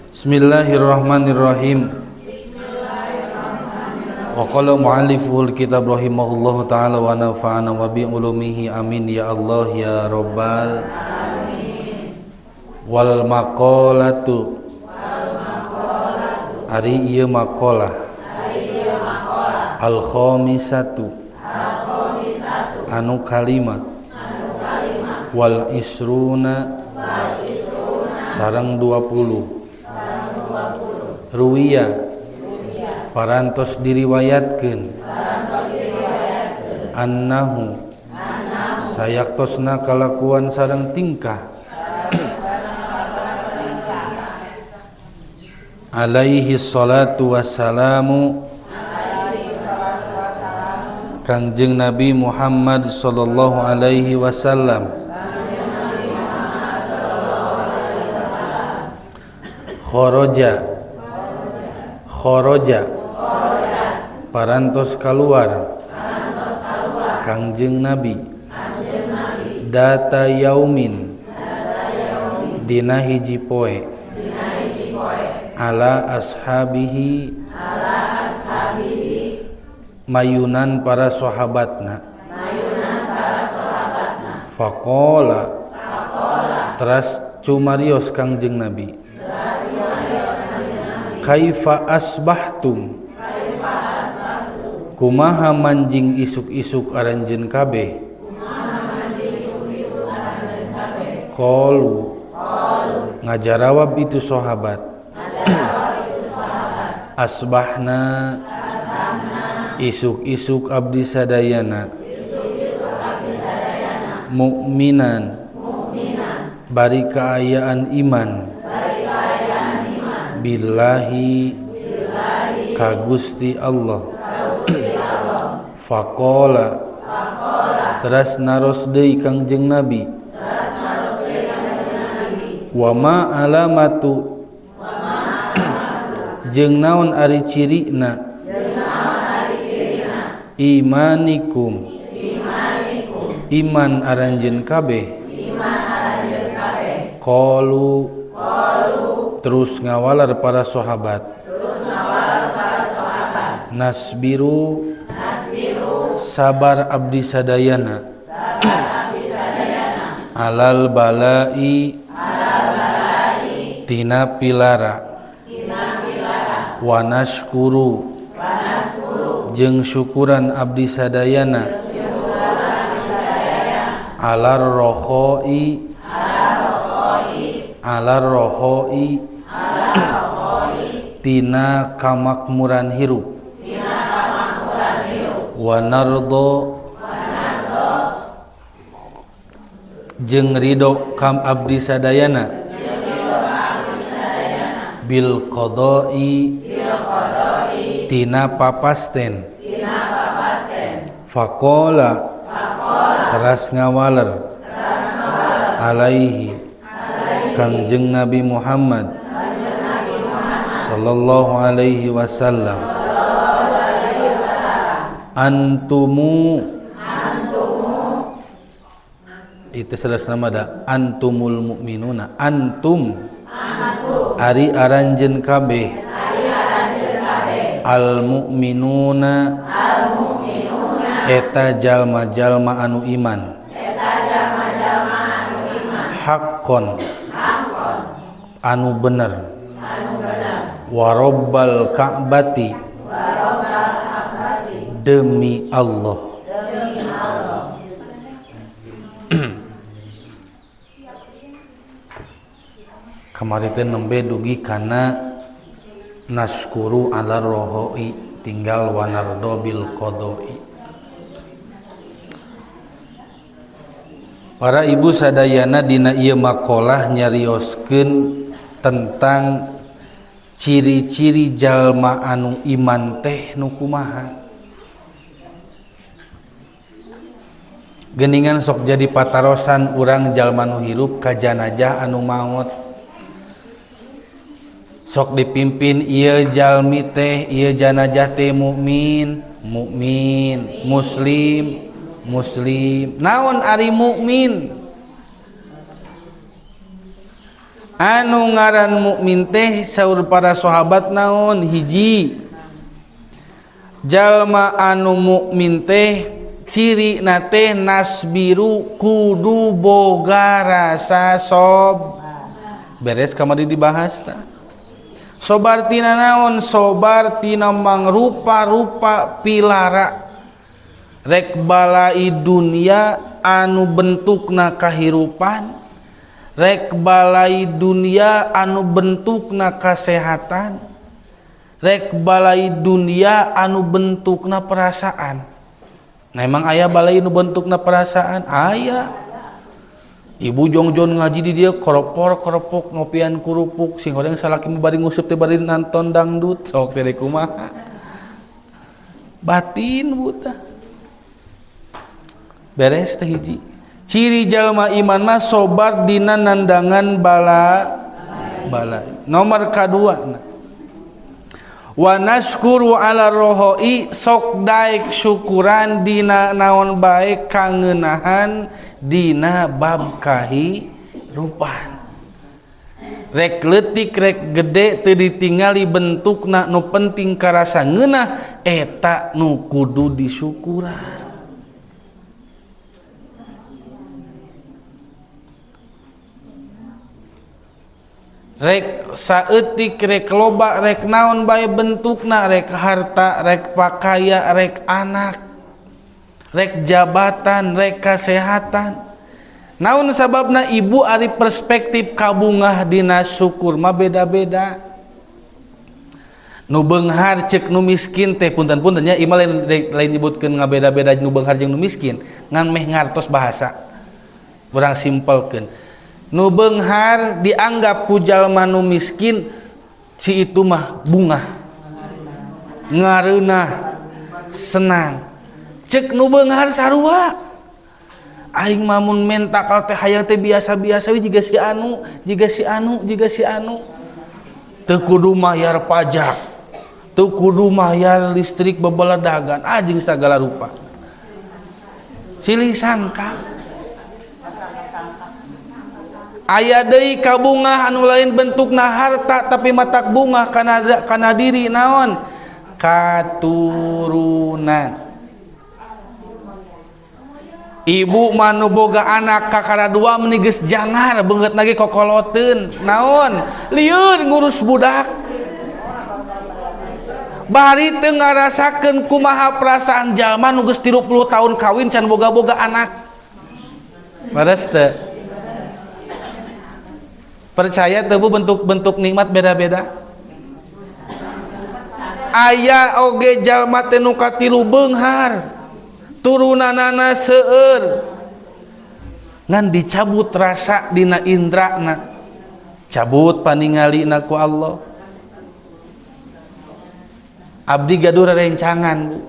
Bismillahirrahmanirrahim. Wa qala mu'allifuhul kitab rahimahullahu ta'ala wa nafa'ana wa bi ulumihi amin ya Allah ya rabbal alamin. Wal maqalatu ari ieu maqalah al khamisatu anu kalima wal isruna sareng 20 ruwiya parantos diriwayatkeun annahu sayaktosna kalakuan sareng tingkah alaihi salatu wassalamu Kangjeng Nabi Muhammad sallallahu alaihi wasallam kharaja kharaja parantos kaluar Kangjeng Nabi data yaumin dina hiji poe ala ashabihi mayunan para sahabatna faqala teras cumarios Kangjeng Nabi kaifa asbahtum kumaha manjing isuk-isuk aranjeun kabeh qalu ngajarawab itu sahabat asbahna isuk-isuk abdi sadayana mukminan bari kaayaan iman billahi ka Gusti Allah faqala teras naros deui Kangjeng Nabi wa ma alamatu jeung naon ari cirina imanikum iman aranjeun kabeh qalu terus ngawalar para sahabat nasbiru sabar abdi sadayana alal balai tina pilara wa nashkuru jeung syukuran abdi sadayana alar rohoi alar rohoi tina kamakmuran hirup wa nardo jeung ridho kam abdi sadayana bil qada'i tina papasten faqala teras ngawaler alaihi Kangjeng Nabi Muhammad sallallahu alaihi wasallam antumu itu salah nama da antumul mukminuna antum ari aranjeun kabeh al mukminuna eta jalma-jalma anu iman haqqon anu bener wa rabbal ka'bati demi Allah. Kamari teh nembe dugi kana naskuru ala rohoi tinggal wanardo bil qadoi. Para ibu sadayana dina ieu makalah nyarioskeun tentang ciri-ciri jalma anu iman teh nu kumaha. Geningan sok jadi patarosan urang jalma nu hirup ka janajah anu maot. Sok dipimpin ieu jalmi teh ieu janajah teh mukmin, mukmin, muslim, muslim. Naon ari mukmin? Anu ngaran mukmin teh saur para sahabat naon hiji jalma anu mukmin teh ciri na teh nasbiru kudu boga rasa sob. Beres kamari dibahas tah. Sobar tina naon? Sobar tina mangrupa-rupa pilara rek balai dunia anu bentukna kahirupan, rek balai dunia anu bentukna kasehatan, rek balai dunia anu bentukna perasaan. Nah emang aya balai nu bentukna perasaan? Aya. Ibu jongjon ngaji di dia koropor koropok ngopian kurupuk sing horeng salaki bari nguseup teh bari nonton dangdut sok teh kumaha. Batin buta. Beres teh hiji. Ciri jalma iman mah sobar dina nandangan bala bala. Nomor kadua nah. Wa nashkuru ala rohoi sok daek syukuran dina naon bae kangenahan dina bab kahirupan. Rek leutik rek gede teu ditingali bentukna nu penting karasa ngeunah eta nu kudu disyukuran. Rek saeutik rek loba rek naon bae bentukna rek harta rek pakaya rek anak rek jabatan rek kasehatan. Naon sababna ibu ari perspektif kabungah dina syukur mah beda-beda. Nu beunghar ceuk nu miskin teh punten-punten nya ieu mah lain nyebutkeun ngabeda-beda nu beunghar jeung nu miskin ngan meh ngartos bahasa urang simpelkeun. Nu beunghar dianggap ku jalma nu miskin si itu mah bungah ngareunah senang. Cek nu beunghar sarua aing mah mun mentakal teh hayang teh biasa-biasa we jiga si anu jiga si anu jiga si anu teu kudu mayar pajak teu kudu mayar listrik bebeledagan anjing sagala rupa silih sangka. Aya deui kabungah anu lain bentukna harta tapi matak bungah kana diri naon katurunan. Ibu mah nu boga anak kakara dua meni geus jangar beungeut lagi kokoloteun naon lieur ngurus budak. Bari teu ngarasakeun kumaha perasaan jalma nu geus 30 tahun kawin can boga-boga anak. Leres teu? Percaya teu bu bentuk-bentuk nikmat beda-beda? Aya oge jalma teh nu katilu beunghar, turunanana seueur. Ngan dicabut rasa dina indrana. Cabut paningalina ku Allah. Abdi gaduh rerencangan bu.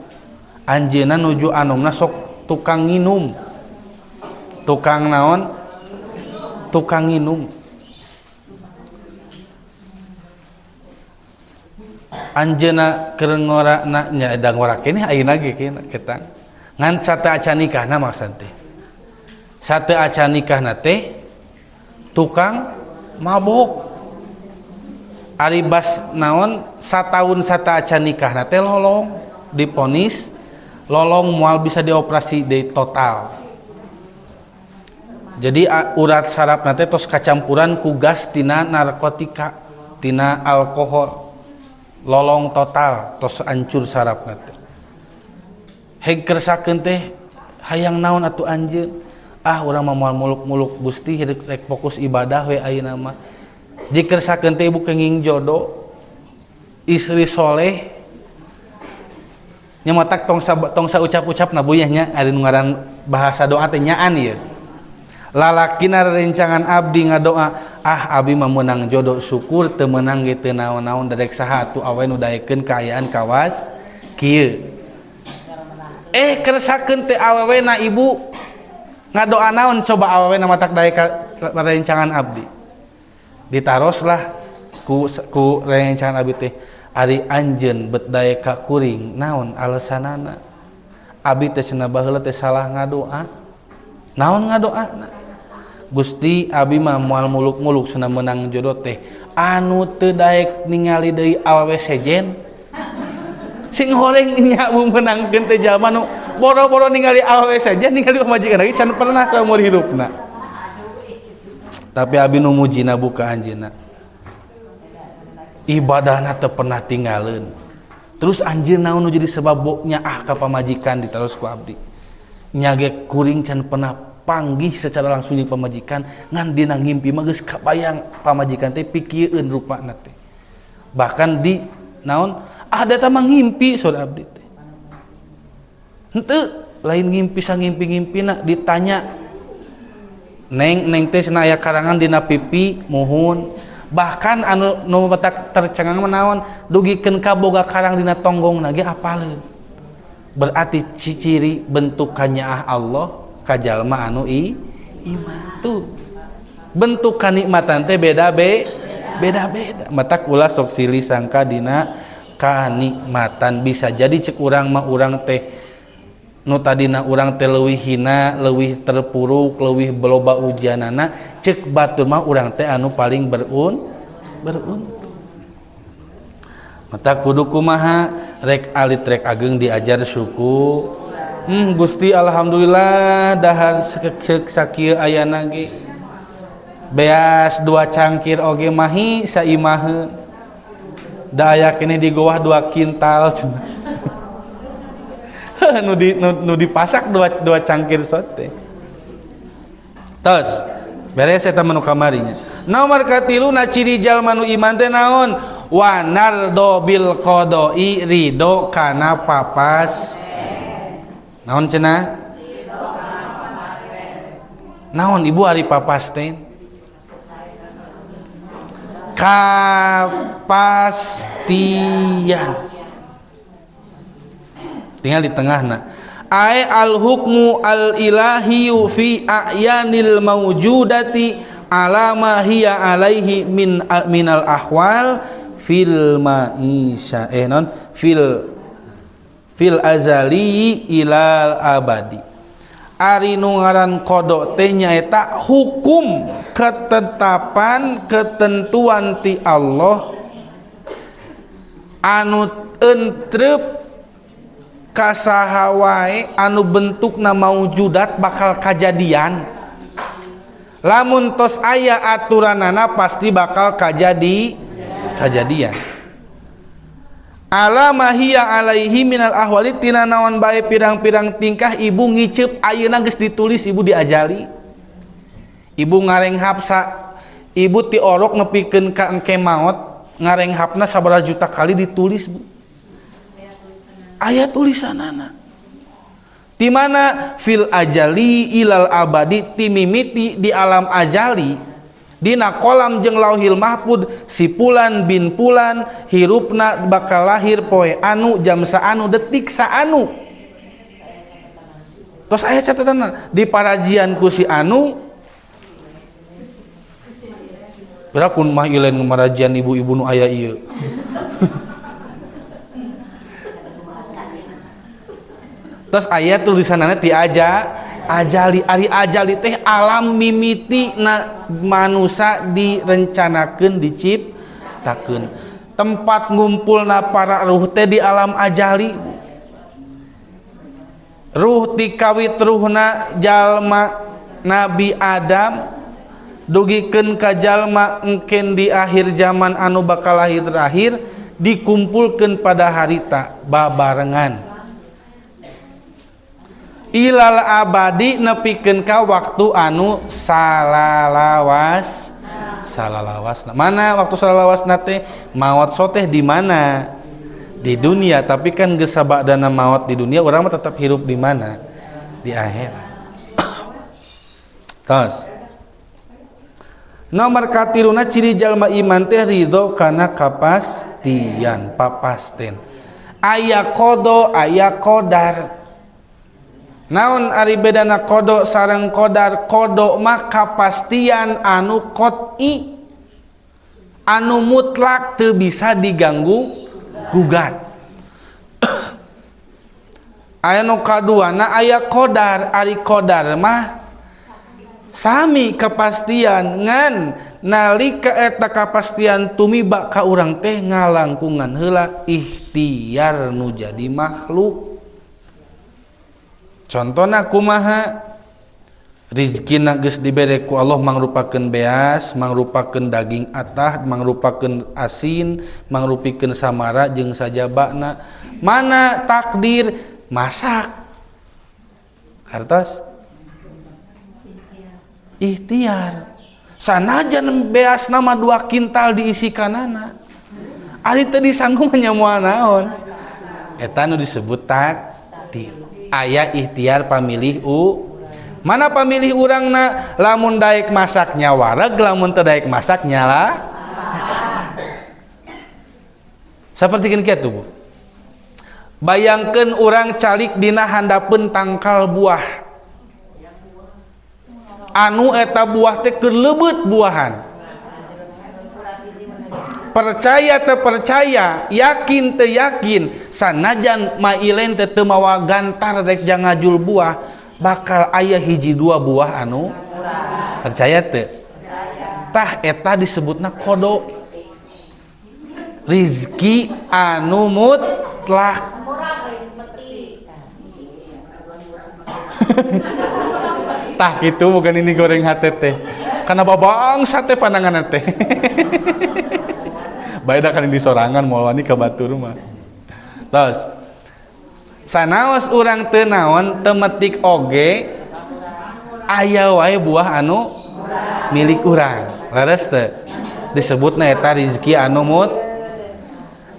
Anjeunna nuju anomna sok tukang nginum. Tukang naon? Tukang nginum. Anjeunna keur ngorana nya da ngora keneh ayeuna ge kita. Ngan sate acan nikahna maksud teh. Sate acan nikahna teh tukang mabok. Ari bas naon sataun sate acan nikahna teh lolong diponis lolong moal bisa dioperasi deui total. Jadi urat sarafna teh tos kacampuran ku gas tina narkotika, tina alkohol. Lolong total tos hancur sarafna teh. Heg kersakeun teh hayang naon atuh anjeun? Ah urang mah moal muluk-muluk Gusti rek fokus ibadah we ayeuna mah. Dikersakeun teh ibu kenging jodoh istri soleh nya matak tong sa ucap-ucap na bu nya ari nu ngaran bahasa doa teh nyaan ieu. Lalakina rencangan abdi ngadoa ah abi mah meunang jodoh syukur teu meunang ge teu naon-naon darek saha atuh awe nu daekeun kaayaan kawas kieu. Kersakeun teh awewena ibu ngadoa naon coba awewena matak daek rencangan abdi. Ditaroslah ku rencangan abdi teh ari anjeun bet daek ka kuring naon alasanana. Abi teh cenah baheula teh salah ngadoa. Naon ngadoana? Gusti abi mah moal muluk-muluk cenah meunang jodoh teh anu teu daek ningali deui awewe sejen sing horeng nya meunangkeun teh jalma nu boro-boro ningali awewe sejen ningali pamajikan lagi can pernah saumur hidupna. Tapi abi nu mujina buka anjeunna ibadahna teu pernah tinggaleun. Terus anjeunna naon nu jadi sebab nyaah ka pamajikan ditaros ku abdi nya ge kuring can pernah panggih secara langsung di pamajikan ngan dina ngimpi mah geus kabayang pamajikan teh pikieun rupana teh bahkan di naon ah da mah ngimpi saur abdi teh henteu lain ngimpi sangimpi-ngimpina ditanya neng neng teh cenah aya karangan dina pipi muhun bahkan anu nu batak tercengang mah naon dugikeun ka boga karang dina tonggongna ge apaleun berarti ciri bentuk kanyaah Allah kajalma anu iman tuh bentuk kanikmatan teh beda beda beda mata kula sok silih sangka dina kanikmatan bisa jadi cek urang mah urang teh nu tadina urang teh leuwih hina leuwih terpuruk leuwih loba ujianana cek batur mah urang teh anu paling beruntung mata kudu kumaha rek alit rek ageng diajar syukur. Gusti alhamdulillah dahar sakieu ayana ge beas 2 cangkir oge mahi saimaheun da aya keneh di goah 2 kintal cenah nu dipasak 2 cangkir sote tos beres eta mah nu kamarinya. Nomor katilu na ciri jalma nu iman teh naon wa nardo bil qada'i ridho kana papas naon cenah naon ibu ari papasten kapastian tinggal di tengahna ai al hukmu al ilahiyu fi a'yanil mawjudati ala ma hiya alaihi min minal ahwal fil ma'isha non fil azali ilal abadi. Ari nu ngaran qada teh nyaeta hukum ketetapan ketentuan ti Allah anu entrep ka saha wae anu bentukna maujudat bakal kajadian lamun tos aya aturanana pasti bakal kajadian. Ala mahiya alaihi minal ahwali tina naon bae pirang-pirang tingkah ibu ngiceup ayeuna geus ditulis ibu diajali ibu ngarenghap sa ibu ti orok nepikeun ka engke maot ngarenghapna sabaraha juta kali ditulis bu aya tulisanana di mana fil ajali ilal abadi timimiti di alam ajali dina kolam jeung lauhil mahfud si pulan bin pulan hirupna bakal lahir poe anu jam saanu detik saanu tos aya catatanna di parajian ku si anu berakun mah ilen marajian ibu-ibu nu aya ieu tos aya tulisanana ti aja ajali ari ajali teh alam mimiti na manusa direncanakeun diciptakeun tempat ngumpulna para ruh teh di alam ajali ruh ti kawit ruhna jalma Nabi Adam dugikeun ka jalma engken di akhir zaman anu bakal lahir terakhir dikumpulkeun pada harita babarengan ilal abadi nepikeun ka waktu anu salalawas salalawas. Mana waktu salalawas teh maot soteh di mana? Di dunia, tapi kan geus sabadana maot di dunia urang mah tetap hirup di mana? Di akhirat. Tos. Nomor katiluna ciri jalma iman teh ridho kana kapastian, papasten. Aya qada, aya qadar. Naon ari bedana qada sareng qadar? Qada mah kapastian anu qot'i, anu mutlak teu bisa diganggu gugat. Aya nu kaduana aya qadar, ari qadar mah Sami kepastian ngan nalika eta kapastian tumiba ka urang teh ngalangkungan heula ikhtiar nu jadi makhluk. Contona kumaha? Rizkina geus dibere ku Allah mangrupakeun beas, mangrupakeun daging atah, mangrupakeun asin, mangrupikeun samara jeung sajabana. Mana takdir masak? Hartos? Ikhtiar. Sanajan beas nama 2 kintal diisikanana. Ari teu disanggup nya moal naon. Eta nu disebut takdir. Aya ikhtiar pamilih u. Mana pamilih urangna lamun daek masaknya wareg, lamun teu daek masak nyala. Sapertikeun kitu Bu. Bayangkeun urang calik dina handapeun tangkal buah. Anu eta buah teh keur leubeut buahan. Percaya teu percaya, yakin teu yakin, sanajan mailen teh teu mawa gantar rek jangajul buah, bakal aya hiji dua buah anu percaya teu? Tah eta disebutna kodo. Rizki anu mutlak. Tah gitu bukan ini goreng hate teh. Karena babang sate pandangan teh. Bae da kan di sorangan moal wani ka batur mah. Tos. Sanaos urang teu naon teu metik oge aya wae buah anu milik urang. Leres teu? Disebutna eta rizki anu mut.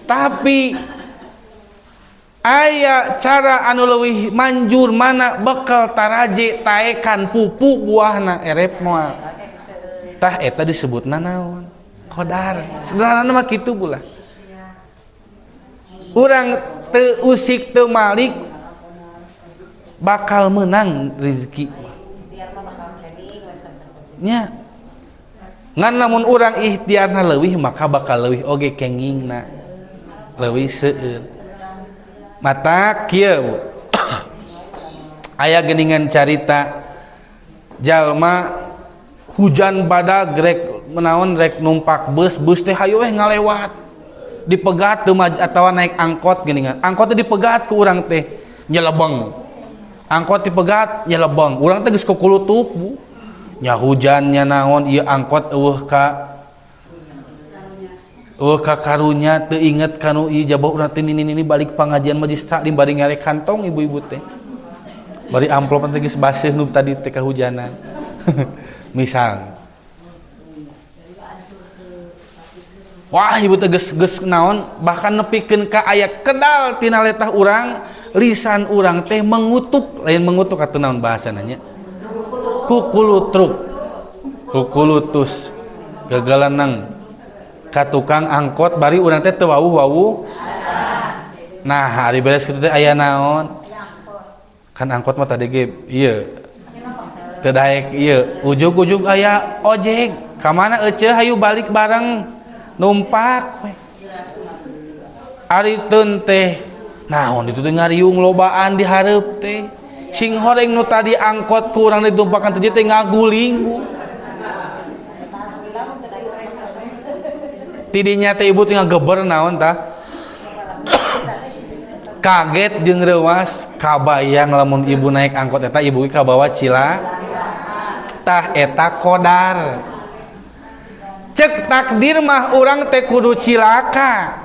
Tapi aya cara anu leuwih manjur mana bekal taraje taekan pupu buahna erep moal. Tah eta disebutna naon? Qadar. Sederhana mah kitu bulah. Urang teu usik teu malik bakal menang rezeki. Nya. Ngan lamun urang ikhtiarna leuwih maka bakal leuwih oge kengingna. Leuwih seueur. Mata kieu aya geuningan carita jalma hujan badag rek menaon rek numpak bus, bus teh hayu weh ngalewat dipegat teu atawa naik angkot geuningan, angkot teh dipegat ku urang teh nyelebeng, angkot dipegat nyelebeng, urang teh geus kukulutup bu, nya hujan nya naon ieu angkot eueuh ka karunya teu inget kanu ieu jabah urang teh nini-nini balik pangajian majlis taklim bari ngalek kantong ibu-ibu teh bari amplop teh geus baseuh nu tadi teh kahujanan. Misal wah ibu teh geus naon bahkan nepikeun ka aya kedal tina letah urang, lisan urang teh mengutuk, lain mengutuk atuh naon bahasana nya, kukulutruk kukulutus gagalanang ka tukang angkot bari urang teh teu wawuh-wawuh. Nah hari beres kitu teh aya naon kan angkot mah tadi ge ieu teu daek ieu ujug-ujug aya ojek ka mana eceu hayu balik bareng numpak we. Ari teun teh naon ditu teh ngariung lobaan di hareup teh sing horeng nu tadi angkot ku urang ditumpakan teh teh ngaguling bu. Tidinya teh ibu teh ngageber naon tah kaget jeung reuas kabayang lamun ibu naik angkot eta ibu kabawa cila tah eta qadar. Cek takdir mah urang teh kudu cilaka,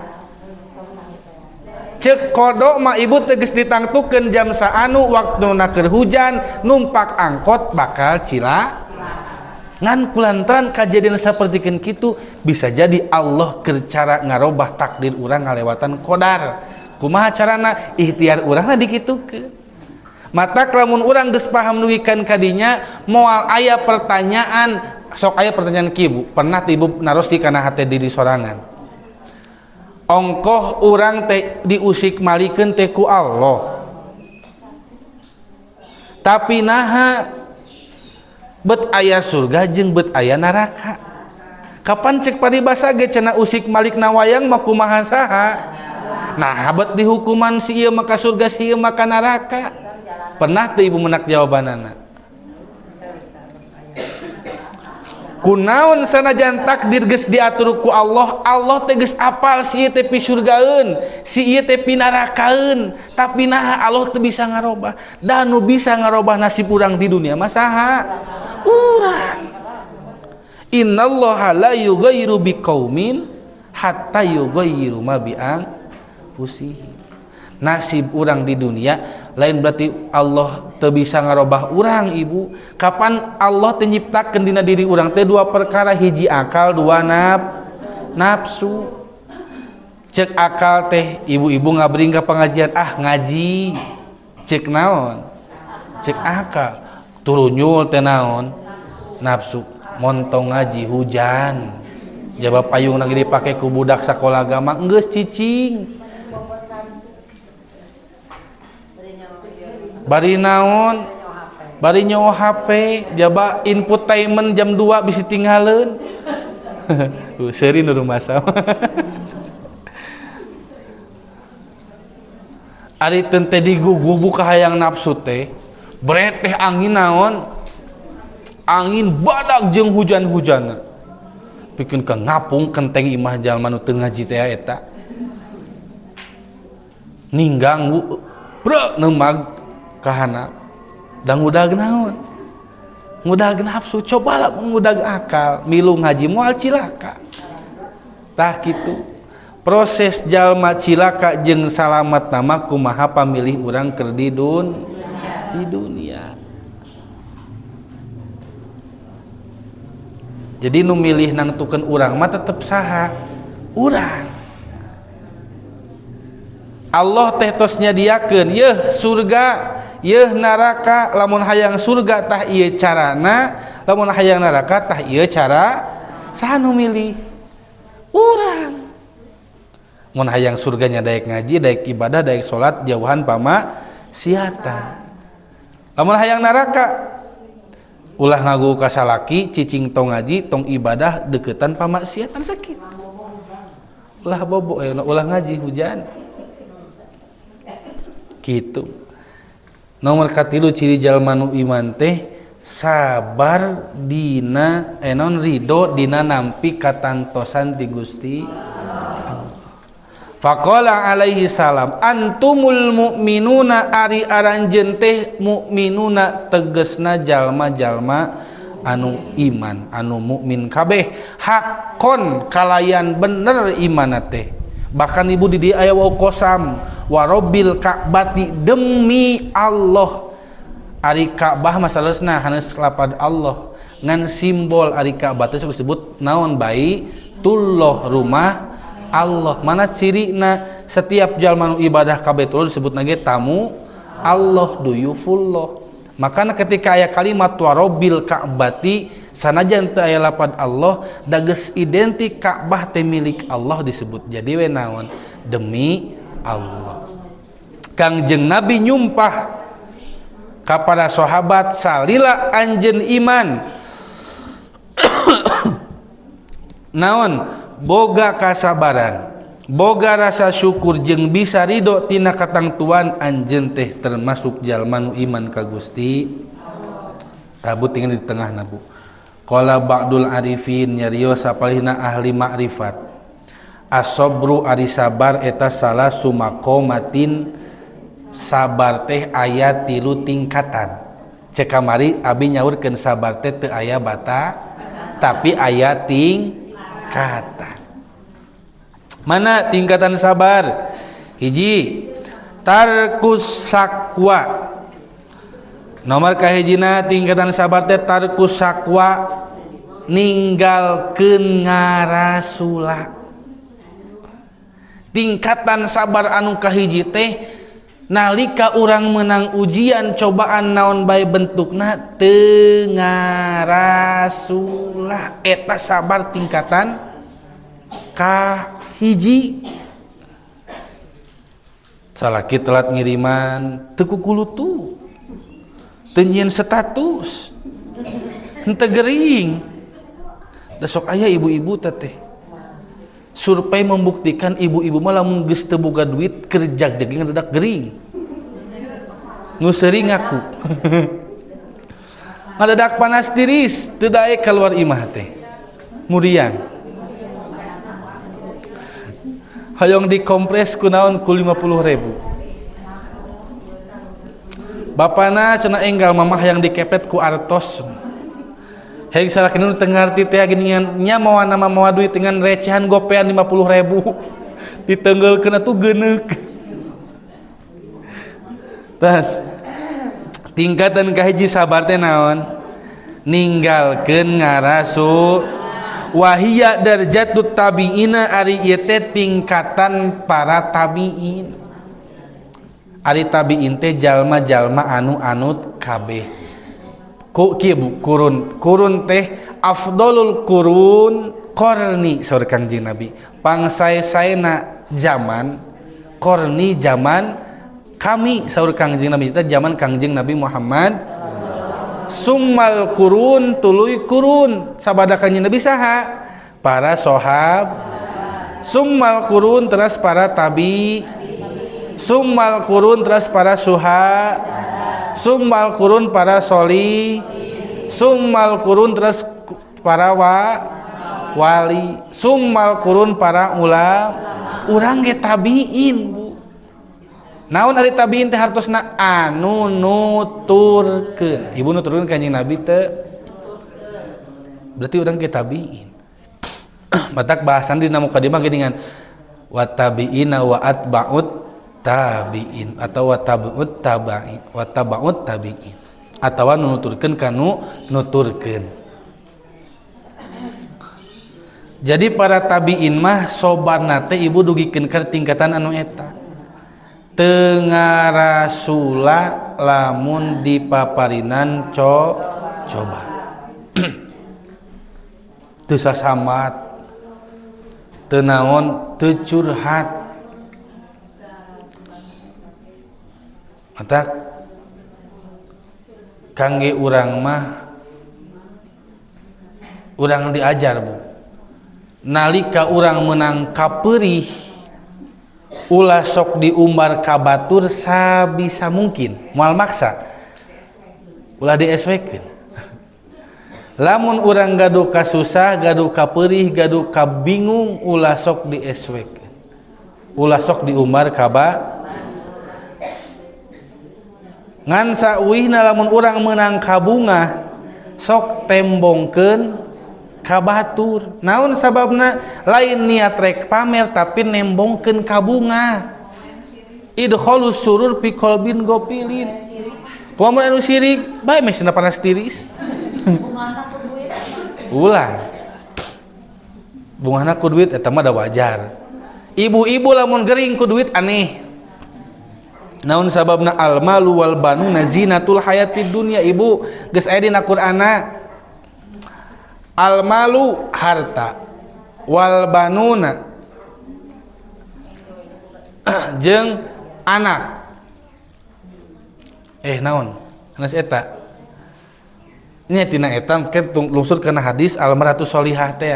cek kodok mah ibu teh geus ditangtukeun jam saanu waktuna keur hujan numpak angkot bakal cilaka. Ngan kulantaran kajadian sapertikeun kitu bisa jadi Allah keur cara ngarobah takdir urang ngalewatan qadar. Kumaha carana? Ikhtiar urangna dikitukeun. Matak lamun urang geus paham dugikan kadinya moal aya pertanyaan, sok aya pertanyaan kieu Bu, pernah teh ibu naros di kana hate diri sorangan. Ongkoh urang teh diusik malikeun teh ku Allah. Tapi naha bet aya surga jeung bet aya neraka. Kapan cek paribasa ge cenah usik malik na wayang mah kumaha saha? Nah bet dihukuman si ieu maka surga si ieu maka neraka. Pernah teu ibu menak jawabanana? Kunaon sanajan takdir geus diatur ku Allah, Allah teh geus apal si ieu teh pisurgaeun, si ieu teh pinarakaeun, tapi naha Allah teu bisa ngarobah. Da nu bisa ngarobah nasib urang di dunia mah saha? Urang. Innallaha la yughayyiru biqaumin hatta yughayyiru ma bi anfusihim. Nasib urang di dunia lain berarti Allah teu bisa ngarobah urang ibu. Kapan Allah teh nyiptakeun dina diri urang teh dua perkara, hiji akal, dua nafsu. Cek akal teh ibu-ibu ngabring ka pengajian, ah ngaji. Cek naon? Cek akal. Turunyul teh naon? Nafsu. Montong ngaji hujan. Jaba payung lagi dipake ku budak sakola agama geus cicing. Bari naon? Bari nyawa HP, jaba infotainment jam 2 bisi tinggaleun. Seuri nu rumasa. Ari teu teh digugubu ka hayang nafsu teh, bret teh angin naon? Angin badak jeung hujan-hujanna. Pikeun ka ngapung kenteng imah jalma nu teu ngaji teh eta. Ninggang bu, brek neumag kahana da ngudag naon? Ngudag nafsu, cobalah ngudag akal, milu ngaji moal cilaka. Tah kitu. Proses jalma cilaka jeung salamat nama kumaha pamilih urang keur di dunia. Jadi nu milih nangtukeun urang mah tetep saha? Urang. Allah teh tos nyadiakeun yeuh surga, yeuh neraka. Lamun hayang surga tah ieu carana, lamun hayang neraka tah ieu cara. Saha nu milih? Urang. Mun hayang surganya daek ngaji, daek ibadah, daek salat, jauhan pamaksiatan. Lamun hayang neraka ulah ngagu ka salaki, cicing tong ngaji, tong ibadah, deketan pamaksiatan sakit. Ulah bobo, ulah ngaji hujan. Gitu. Nomor katilu ciri jalma nu iman teh sabar dina enon ridho dina nampi katantosan ti Gusti Allah. Faqala alaihi salam antumul mu'minuna ari aranjeun teh mukminuna tegesna jalma-jalma anu iman, anu mukmin kabeh hakon kalayan bener imanna teh. Bahkan ibu di dieu aya wau qasam warobil ka'bati demi Allah. Ari Ka'bah masalahna hanes lapad Allah, ngan simbol ari Ka'bah teh disebut naon? Baitullah, rumah Allah. Mana cirina setiap jalma nu ibadah ka Baitullah disebut nage tamu Allah, duyufullah. Makana ketika aya kalimat warobil ka'bati sanajan teu aya lapad Allah, da geus identik Ka'bah teh milik Allah disebut. Jadi we naon? Demi Allah. Kangjeng Nabi nyumpah kepada sahabat salila anjeun iman naon boga kasabaran, boga rasa syukur jeung bisa ridho tina katangtuan anjeun teh termasuk jalma nu iman ka Gusti. Tabu tinggal di tengah nabu. Qala ba'dul arifin nyarios sapalihna ahli ma'rifat. As-sabru ari sabar eta salah sumakomatin, sabar teh aya 3 tingkatan. Cek kamari abi nyaurkeun sabar teh teu aya bata tapi aya tingkatan. Mana tingkatan sabar? Hiji, tarkus sakwa. Nomor kahijina tingkatan sabar teh tarkus sakwa, ninggalkeun ngarasula. Tingkatan sabar anu kahiji teh nalika urang menang ujian cobaan naon bae bentukna teu ngarasula, eta sabar tingkatan kahiji. Salaki telat ngiriman teu kukulutu, teu nyieun status, henteu gering. Da sok aya ibu-ibu teh. Survei membuktikan ibu-ibu mah lamun geus teu boga duit keur jag-jaging dadak gering. Nu seuring ngaku. Ngadadak panas tiris teu daek keluar imah teh. Muriang. Hoyong dikompres ku naon ku 50.000. Bapana cenah enggal mamah yang dikepet ku artos. Hei salaki nu teu ngarti teh geuningan nya mawa nama mawa duit dengan recehan gopean 50.000. Ditenggelkeun atuh geuneuk. Tas tingkatan kahiji sabar teh naon? Ninggalkeun ngarasu wahia darjatut tabiina ari ieu teh tingkatan para tabiin. Ari tabiin teh jalma-jalma anu anut kabeh. Ku kieu Bu, kurun. Kurun teh afdolul kurun qarni saur Kangjeng Nabi. Pangsae-saena zaman qarni zaman kami saur Kangjeng Nabi teh zaman Kangjeng Nabi Muhammad. Summal kurun tuluy kurun sabada Kangjeng Nabi saha? Para sohab. Summal kurun teras para tabi. Summal kurun teras para suha. Summal kurun para soli. Summal kurun teras para wali. Summal kurun para ulama. Urang ge tabiin Bu. Naon ari tabiin teh hartosna anu nuturkeun. Ibu nuturkeun ka Kanjeng Nabi teu? Berarti urang ge tabiin. Matak bahasan dina mukadimah geuningan wa tabiina wa atba'ut tabiin atau wa tabi'ut tabain wa tabaut tabiin atawa nu nuturkeun kanu nuturkeun. Jadi para tabiin mah sobarna teh ibu dugikeun ka tingkatan anu eta. Teu ngarasula lamun dipaparinan coba. Teu sasambat, teu naon, teu curhat. Matak kangge urang mah urang diajar Bu. Nalika urang menang kapeurih ulah sok diumbar ka batur sabisa mungkin, moal maksa. Ulah dieswekeun. Lamun urang gaduh kasusah, gaduh kapeurih, gaduh kabingung, ulah sok dieswekeun. Ulah sok diumbar ka ngan sauihna lamun urang meunang kabungah sok tembongkeun ka batur. Naon sababna? Lain niat rek pamer tapi nembongkeun kabungah. Idkhalus surur fi qalbin ghafilin. Kumaha anu sirik? Bae meh cenah panas tiris. Ulah. Bungahna ku duit eta mah da wajar. Ibu-ibu lamun gering ku duit aneh. Naon sababna? Al malu wal banuna zinatul hayatid dunya. Ibu geus aya dina Qur'ana. Al malu harta, wal banuna jeung anak. Naon? Hanas eta. Nya tina eta ke lungsur kana hadis al maratu sholihah teh.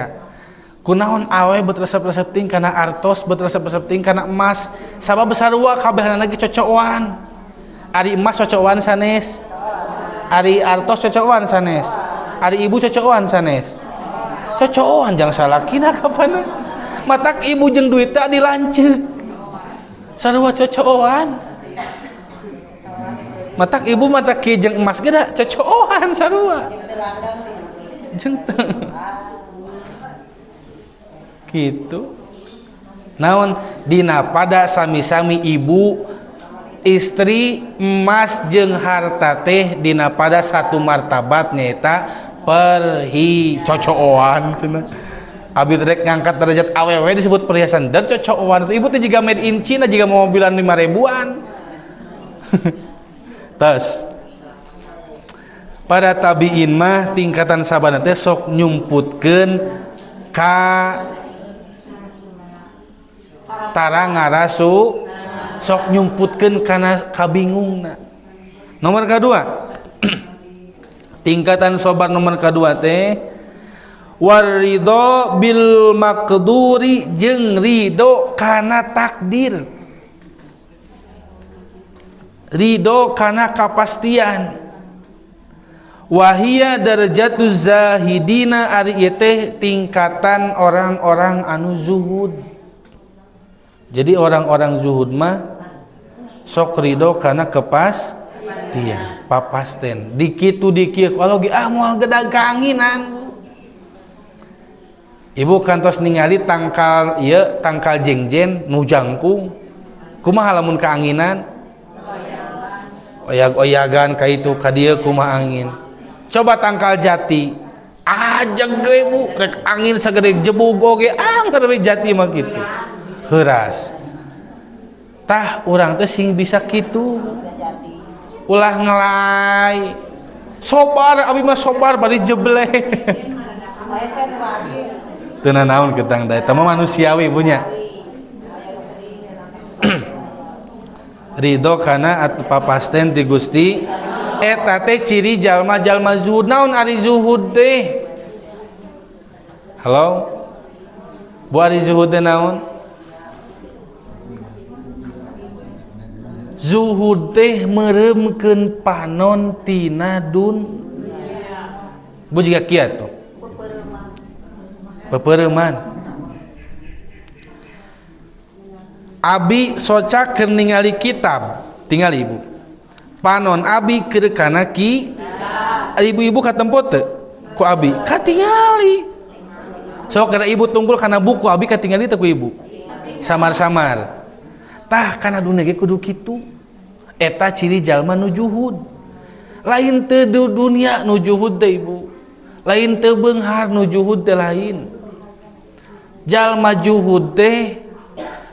Kunaon awe bet resep-resep ting kana artos, bet resep-resep ting kana emas. Sabab sarua kabehanana ge cocokan. Ari emas cocokan sanes. Ari artos cocokan sanes. Ari ibu cocokan sanes. Cocokan jang salakina kapan. Matak ibu jeung duit teh dilanceuk. Sarua cocokan. Matak ibu matak kieu jeung emas ge da cocokan sarua. Jeung gitu. Naon dina pada sami-sami ibu istri emas jeung harta teh dina pada satu martabat nyaeta perhi cocoan cenah. Abi rek ngangkat derajat awewe disebut perhiasan dan cocoan. Ibu teh jiga made in China jiga mobilan 5 ribuan. Tas para tabiin mah tingkatan sabana teh sok nyumputkeun ka tara ngarasu, sok nyumputkeun kana kabingungna. Nomor kedua, tingkatan sobar nomor kedua teh waridho bil maqduri jeung ridho kana takdir, ridho kana kapastian. Wahia darajatuz zahidina ari ieu teh tingkatan orang-orang anu zuhud. Jadi orang-orang zuhud mah sok ridho kana kepastian, papasten. Dikitu dikieu kalau ge ah moal gedag kaanginan Bu. Ibu kantos ningali tangkal ieu tangkal jengjen nu jangkung. Kumaha lamun kaanginan? Oyag-oyagan ka itu ka dieu kumaha angin. Coba tangkal jati ajeg ge Bu, rek angin sagede jebug oge angger we jati mah kitu. Heuras. Tah urang teh sing bisa kitu. Ulah ngelai. Sobar abi mah sobar bari jebleh. Teu nanaon ketang da eta mah manusiawi punya. Ridho kana atuh papasten ti Gusti eta teh ciri jalma-jalma zuhud. Naon ari zuhud teh? Halo? Bu ari zuhud teh naon? Zuhud teh meureumkeun panon tina dun. Bu jiga kieu tuh. Pepereuman. Abi soca keur ningali kitab, tingali ibu. Panon abi keur kana ki ibu-ibu katempo teu ku abi katingali. Sok kana ibu tunggul kana buku abi katingali teu ku ibu. Samar-samar. Tah kana dunia ge kudu kitu. Eta ciri jalma nu juhud. Lain teu dunia nu juhud teh ibu. Lain teu beunghar nu juhud teh lain. Jalma juhud teh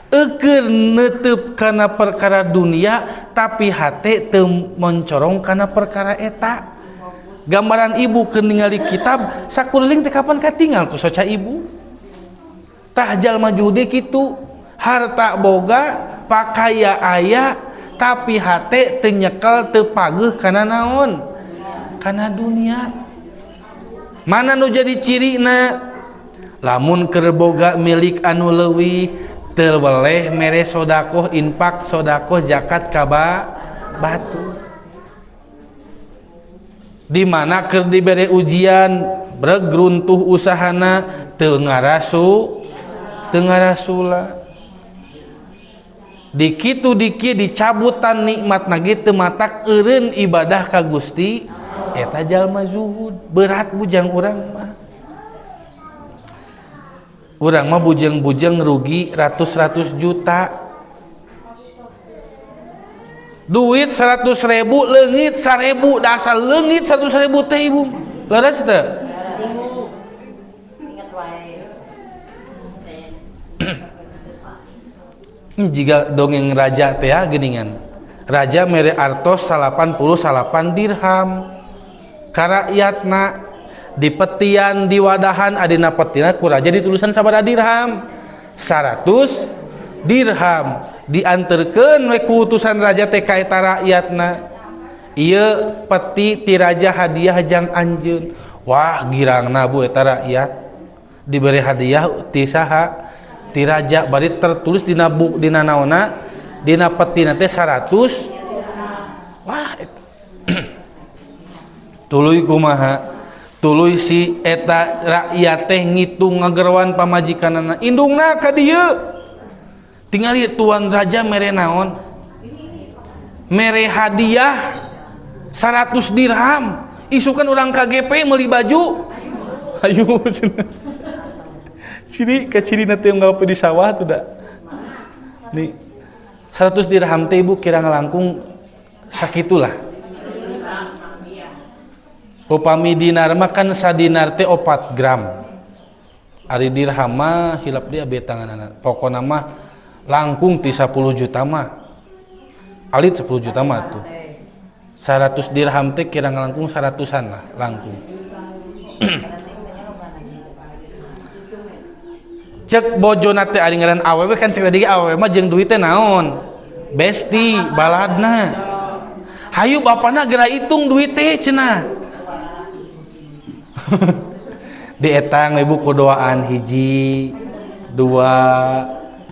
eukeur neuteub kana perkara dunia tapi hate teu moncorong kana perkara eta. Gambaran ibu keur ningali kitab sakuliling teh kapan katingal ku soca ibu. Tah jalma juhud kitu, harta boga, pakaya aya tapi hate teu nyekel teu pageuh kana naon? Kana dunia. Mana nu jadi cirina? Lamun keur boga milik anu leuwih teu weleh mere sodakoh, infak, sodakoh, zakat ka batu. Di mana keur dibere ujian breg runtuh usahana teu ngarasu, teu ngarasula. Dikitu diki dicabutan nikmat nage teu matak eureun ibadah ka Gusti eta jalma zuhud. Berat bujang urang mah. Urang mah bujeng-bujeng rugi ratus-ratus juta. Duit 100.000 leungit 1.000, dasar leungit 100.000 teh ibu. Leres teu? Ini jika dongeng raja teh ya geningan. Raja mere artos 88 dirham. Ka rakyatna di petian di wadahan adina petina ku raja ditulisan sabaraha dirham? 100 dirham. Dianterkeun we ku utusan raja teh ka eta rakyatna. Ieu peti ti raja hadiah jang anjeun. Wah girangna bu eta rakyat. Diberi hadiah ti saha? Ti raja bari tertulis dina buku dina naonna dina petina teh 100. Wah eta. Tuluy kumaha? Tuluy si eta rakyat teh ngitung ngagerwan pamajikanana. Indungna ka dieu. Tingali tuan raja mere naon? Mere hadiah 100 dirham. Isukan urang KGP meuli baju. Ayo cenah. Ciri ke ciri nanti yang ngapain di sawah tuh dah. Nih 100 dirham teh ibu kira ngelangkung sakitulah. Upami dinar mah kan sadinar teh 4 gram. Ari dirham mah hilap dia be tanganana. Pokona mah langkung ti 10 juta mah. Alit 10 juta mah tuh. 100 dirham teh kira ngelangkung 100-an lah langkung. Cek bojona teh ari ngaran awewe kan cek tadi awewe mah jeung duit teh naon? Besti baladna. Hayu bapana geura hitung duit teh cenah. Dietang ibu kudoaan hiji, dua,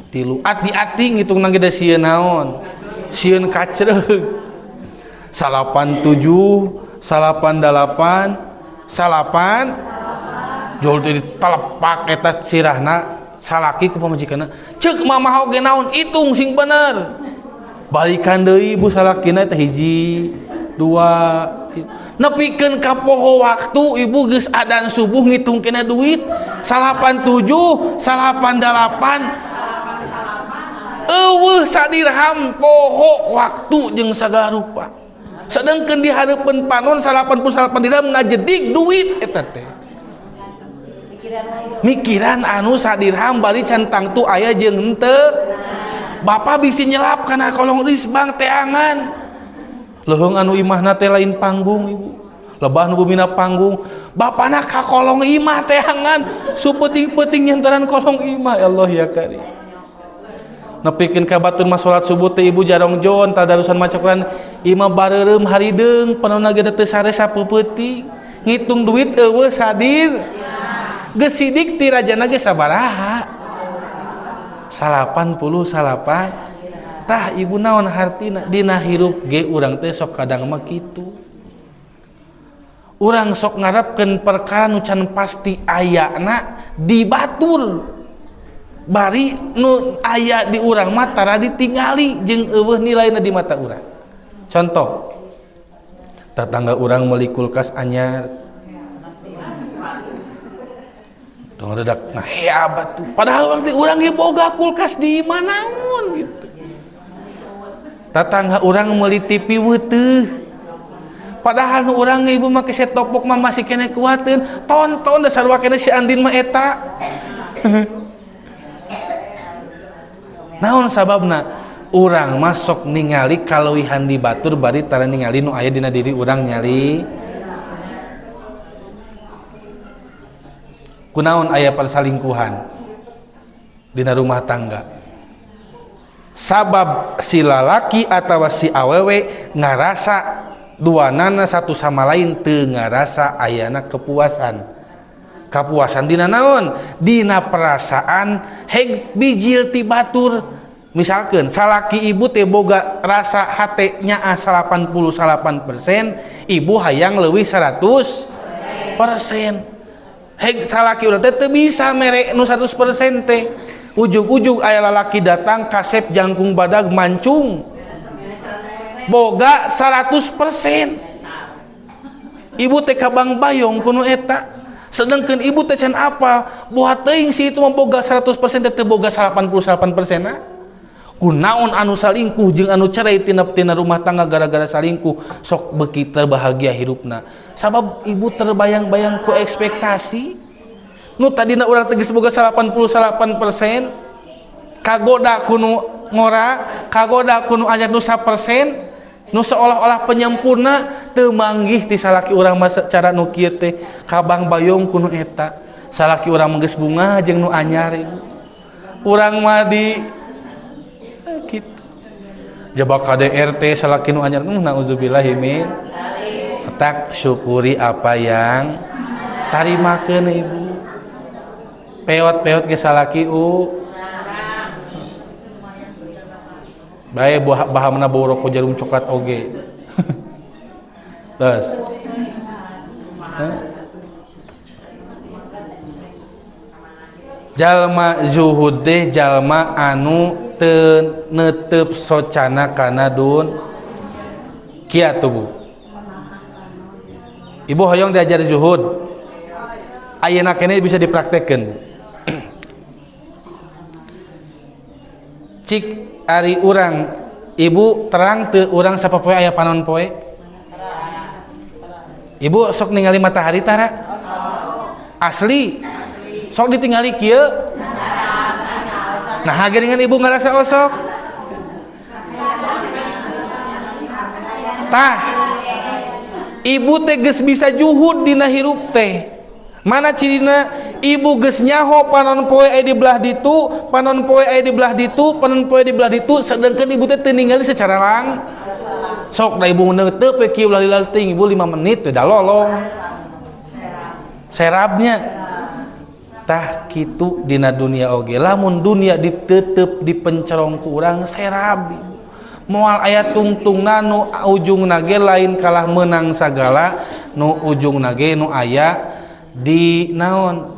tilu. Ati-ati ngitung nang gede sieun naon? Sieun kacreug. 87, 88 salapan jual teh ditelepak eta sirahna salaki ku pamajikanna ceuk mamah oge naon hitung sing bener balikan deui ibu salakina teh hiji dua nepikeun ka poho waktu ibu geus adan subuh ngitung kena duit 87 88 eueuh sadirham poho waktu jeung sagala rupa sedangkan di hareupeun panon 88 dirham ngajedig duit eta teh mikiran anu sadirham bari can tangtu aya jeung henteu bapak bisi nyelap kana kolong risbang teangan leuheung anu imahna teh lain panggung ibu lebah nu bumina panggung bapana ka kolong imah teangan supeuting-peuting nyantaran kolong imah ya Allah ya karim nepikeun ka batur mah salat subuh teh ibu jarong jon tadarusan maca Quran imah bareureum harideung panonna ge teu sare sapeupeting ngitung duit eueuh sadir geus sidik ti rajana ge sabaraha 88 tah ibu naon hartina dina hirup ge urang teh sok kadang mah kitu urang sok ngarepkeun perkara nu can pasti ayana di batur bari nu aya di urang mah tara ditingali jeung eueuh nilaina di mata urang. Contoh tetangga urang meuli kulkas anyar dong redak nah hebat tuh padahal waktu urang ge boga kulkas di manaon gitu. Tetangga urang meuli TV weuteeh padahal nu urang ge ibu make set top box mah masih keneh kuateun tonton da sarua keneh si Andin mah eta. Naon sababna urang masuk ningali kaleuwihan di batur bari tara ningali nu aya dina diri urang nyali. Kunaon aya persalingkuhan dina rumah tangga sabab si lalaki atawa si awewe ngarasa duanana satu sama lain teu ngarasa ayana kepuasan. Kapuasan dina naon? Dina perasaan heg bijil ti batur. Misalkan salaki ibu teh boga rasa hate nyaah 88% ibu hayang leuwih 100%. Heg salaki urang teh teu bisa mere nu 100% teh. Ujug-ujug aya lalaki datang kasep jangkung badag mancung boga 100%. Ibu teh kabang bayong kuno eta. Sedangkan ibu teh can apal buat teuing si itu mah boga 100% teh teu boga 88% na. Kunaon anu salingkuh jeung anu cerai tina rumah tangga gara-gara salingkuh sok beuki terbahagia hirupna. Sabab ibu terbayang-bayang ku ekspektasi nu tadina urang teh geus boga 88% kagoda kunu ngora, kagoda kunu anyar nu 1% nu seolah-olah penyempurna teu manggih ti salaki urang mah cara nu kieu teh kabang bayong kunu eta. Salaki urang mah geus bunga jeung nu anyar ibu. Urang mah di kitu. Jaba KDRT salaki nu anyar nauzubillahi min. Tak syukuri apa yang tarimakeun ibu. Peot-peot ge salaki u. Bae buah bahamna bau rokok jarum coklat oge. Terus. Jalma zuhud teh jalma anu teu neuteup socana kana dun kieu tuh bu. Ibu hoyong diajar zuhud. Ayeuna keneh bisa dipraktekkeun. Cik ari urang ibu terang teu urang sapopoe aya panon poe? Ibu sok ningali matahari tara? Asli. Sok ditingali kieu? Nah, geuningan ibu ngarasa osok. Tah. Ibu teh geus bisa juhud dina hirup teh. Mana cirina ibu geus nyaho panon poe aya di belah ditu, panon poe aya di belah ditu, panon poe di belah ditu, sedangkan ibu teh teu ningali secara lang. Sok da ibu neuteub we kieu ulah lila teuing ibu 5 menit teh da lolong. Serabnya. Tah kitu dina dunia oge. Lamun dunia ditetep dipencerong ku urang serab ibu. Moal aya tungtungna nu ujungna ge lain kalah menang sagala, nu ujungna ge nu aya di naon?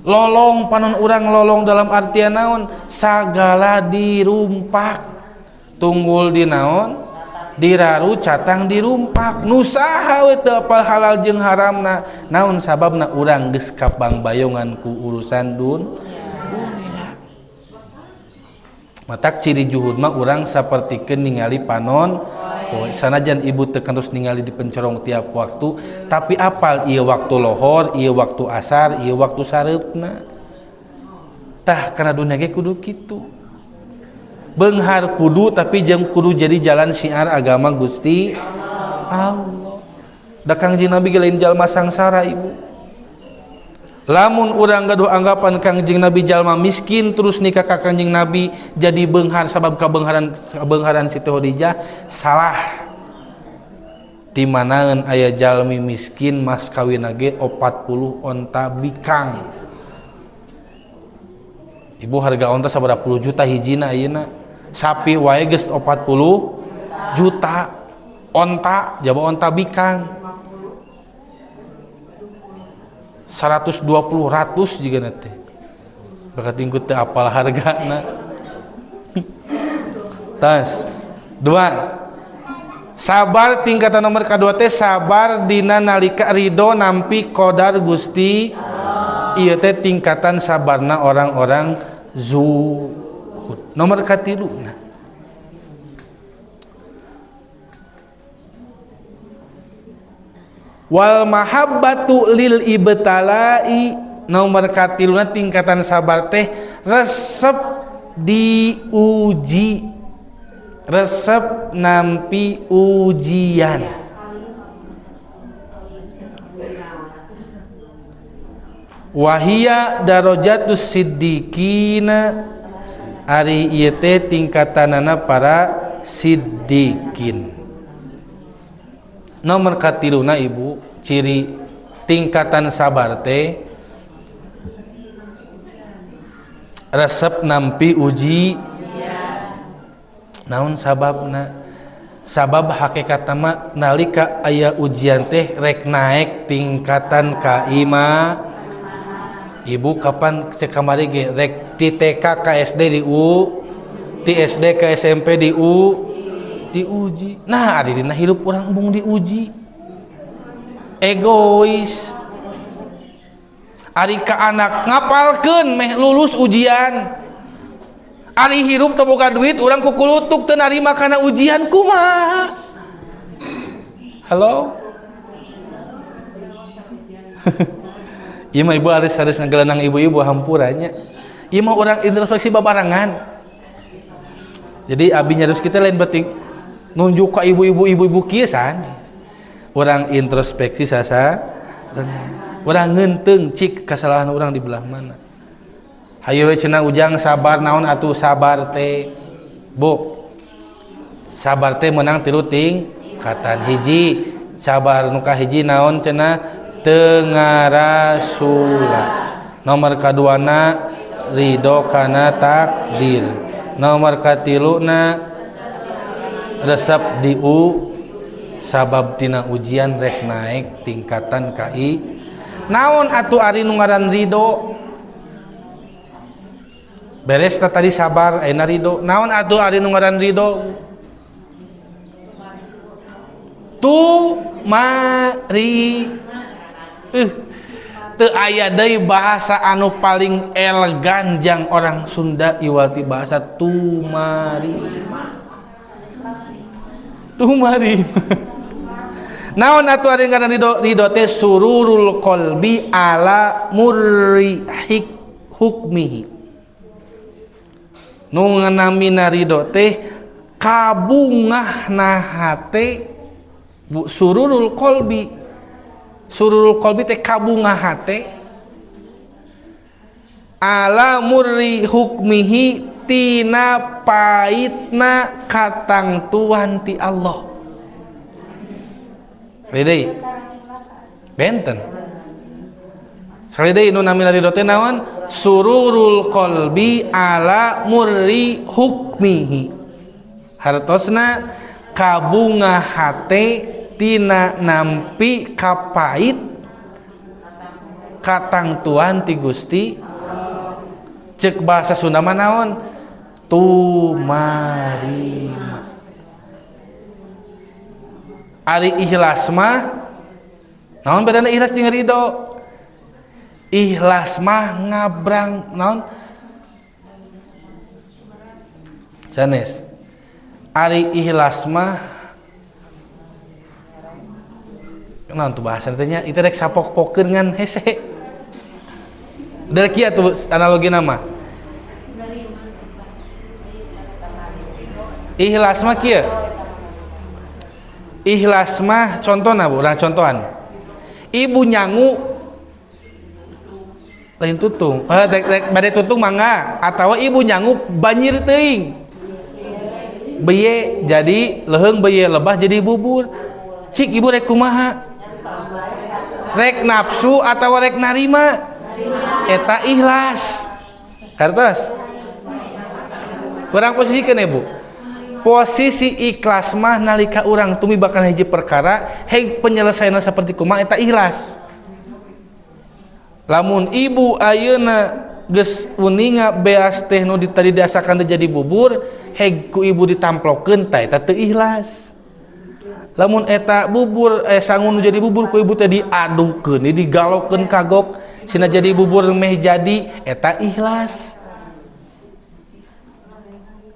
Lolong panon urang lolong dalam artian naon? Sagala dirumpak. Tunggul di naon? Diraru catang dirumpak. Nu saha we teu apal halal jeung haramna? Naon sababna urang geus kapangbayongan ku urusan dunia. Matak ciri juhud mah urang sapertikeun ningali panon poe. Sanajan ibu teu kantos ningali di pencorong tiap waktu, tapi apal ieu waktu lohor, ieu waktu asar, ieu waktu sareupna. Tah kana dunia ge kudu kitu. Beunghar kudu tapi jeung kudu jadi jalan syiar agama Gusti Allah. Da Kangjeng Nabi ge lain jalma sangsara ibu. Lamun urang gaduh anggapan Kangjeng Nabi jalma miskin terus nikah ka Kangjeng Nabi jadi beunghar sabab kabeungharan Siti Khadijah, salah. Ti manaeun aya jalmi miskin mas kawinna ge 40 onta bikang. Ibu harga onta sabaraha puluh juta hijina ayeuna. Sapi wae geus 40 juta. Onta jaba onta bikang 120 ratus juga nanti. Bakat tingkut teu apal hargana. Tas dua. Sabar tingkatan nomor kadua teh sabar dina nalika ridho nampi qadar Gusti. Ieu teh tingkatan sabarna orang-orang zuhud. Nomor katilu nah. Wal mahabbatu lil ibtalai, nomor katiluna tingkatan sabar teh resep diuji, resep nampi ujian. Wahia darajatus siddiqina, ari ieu teh tingkatanana para siddiqin. Nomor katiluna ibu ciri tingkatan sabar teh resep nampi uji. Naon sababna? Sabab hakikatna mah nalika aya ujian teh rek naek tingkatan kaima. Ibu kapan cek kamari ge rek ti TK ka SD di U, ti SD ka SMP di U, diuji. Nah, ari dina hirup urang embung diuji. Egois. Ari ka anak ngapalkeun meh lulus ujian. Ari hirup teu boga duit urang kukulutuk teu narima kana ujian kumaha? Halo? Ieu mah ibu harus ngagelenang ibu-ibu hampuranya. Ieu mah urang introspeksi babarengan. Jadi abi nyarus kita lain berarti nunjuk ka ibu-ibu, ibu-ibu kieu san. Urang introspeksi sasa, urang ngeunteung cik kesalahan urang di belah mana. Hayu we cenah ujang sabar naon atuh sabar teh. Bu, sabar teh menang tilu tingkatan. Hiji sabar nu kahiji naon cenah teu ngarasula. Nomor kaduana ridho kana takdir. Nomor katiluna resep di u sabab tina ujian rek naik tingkatan kai. Naon atuh ari nu ngaran ridho? Beres ta tadi sabar ayeuna ridho. Naon atuh ari nu ngaran ridho? Tu mari teu aya deui bahasa anu paling elegan jang orang Sunda iwal ti bahasa tumari. Tumari. Naon atuh ari ngaran ridho? Ridho teh sururul qalbi ala murri hukmihi. Nu nganamina ridho teh kabungahna hate, bu, sururul qalbi. Sururul qalbi teh kabungah hate ala murri hukmihi tina paitna katangtuan ti Allah. Deui benten. Sekali deui nu namina ridho teh naon? Sururul qalbi ala murri hukmihi. Hartosna kabunga hate tina nampi kapait katangtuan ti Gusti. Cek bahasa Sunda mah naon? Tumarima. Ari ikhlas mah naon bedana ikhlas jeung ridho? Ikhlas mah ngabrang naon? Sanes. Ari ikhlas mah naon tuh bahasa teh nya? Itu rek sapok-pokeun ngan hese. Dari kieu tuh analogi nama. Ikhlas mah kieu. Ikhlas mah contohna Bu, urang contohan. Ibu nyangu lain tutung. Rek bade tutung mangga atawa ibu nyangu banjir teuing. Beye jadi leuheung beye lebah jadi bubur. Cik ibu rek kumaha? Rek nafsu atawa rek narima? Eta ikhlas. Kartos. Urang posisikeun ibu. Posisi ikhlas mah nalika urang tumiba kana hiji perkara, heg penyelesaianna seperti kumaha eta ikhlas. Lamun ibu ayeuna geus uninga beas teh nu tadi diasakan teh jadi bubur, heg ku ibu ditamplokeun tah eta teu ikhlas. Lamun eta bubur sangu nu jadi bubur ku ibu teh diadukeun, digalokeun kagok sina jadi bubur meh jadi eta ikhlas.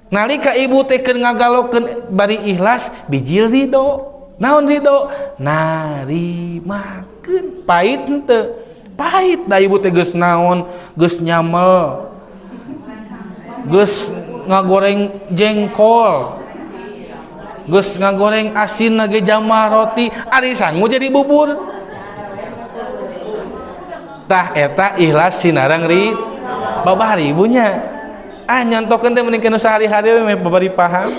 Nalika ibu teh keur ngagalokeun bari ikhlas bijil ridho. Naon ridho? Narimakeun. Pahit henteu? Pahit da ibu teh geus naon, geus nyamel. Geus ngagoreng jengkol. Geus ngagoreng asin ge jamah roti, ari sangu jadi bubur. Tah eta ikhlas sinarang ri babari ibunya. Ah nyontokeun teh mending kana sehari-hari we meh babari paham.